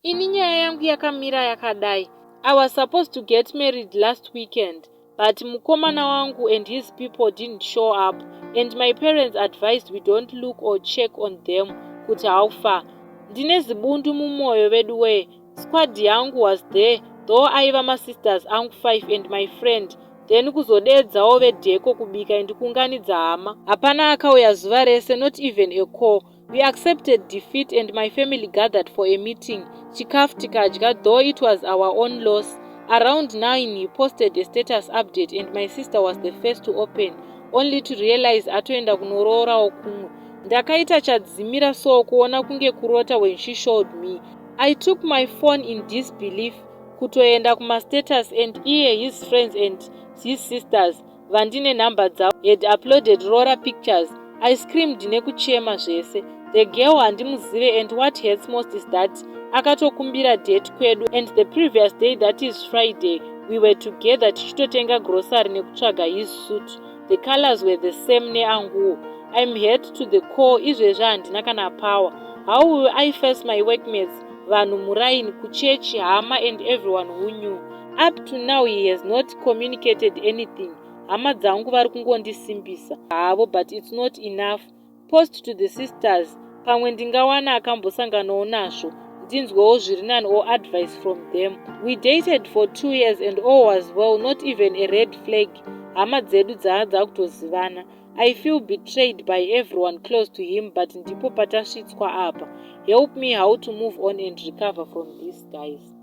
Ini nyaya yangu yakamira yakadai. I was supposed to get married last weekend, but mukomana wangu and his people didn't show up, and my parents advised we don't look or check on them kuti how far. Ndine zibundu mumwoyo vedu wee. Squad yangu was there, though aiva masisters angu 5 and my friend, then kuzodeedzawo vedheko kubika and kuunganidza hama. Hapana akauya zuva rese, not even a call. We accepted defeat and my family gathered for a meeting. Chikafu tikadya, though it was our own loss. Around 9 he posted a status update and my sister was the first to open, only to realize atoenda kunoroorawo kumwe. Ndakaita chadzimira so kuona kunge kurota when she showed me. I took my phone in disbelief kutoenda kumastatus and iye, his friends and his sisters vandine nhamba dzavo had uploaded roora pictures. I screamed nekuchema zvese. The girl handimuzive, and what hurts most is that akatokumbira date kwedu and the previous day, that is Friday, we were together tichitotenga grocery nekutsvaga his suit. The colors were the same neanguwo. I'm hurt to the core. Izvezvi handina kana power. How will I face my workmates, vanhu muraini, kuchechi, hama and everyone who knew? Up to now he has not communicated anything. Hama dzangu vari kungondisimbisa havo, but it's not enough. Post to the sisters, pamwe ndingawana akambosanganawo nazvo, ndinzwewo zviri nani or advice from them. We dated for 2 years and all was well, not even a red flag. Hama dzedu dzaa dzakutozivana. I feel betrayed by everyone close to him, but ndipo patasvitswa apa. Help me how to move on and recover from this, guys.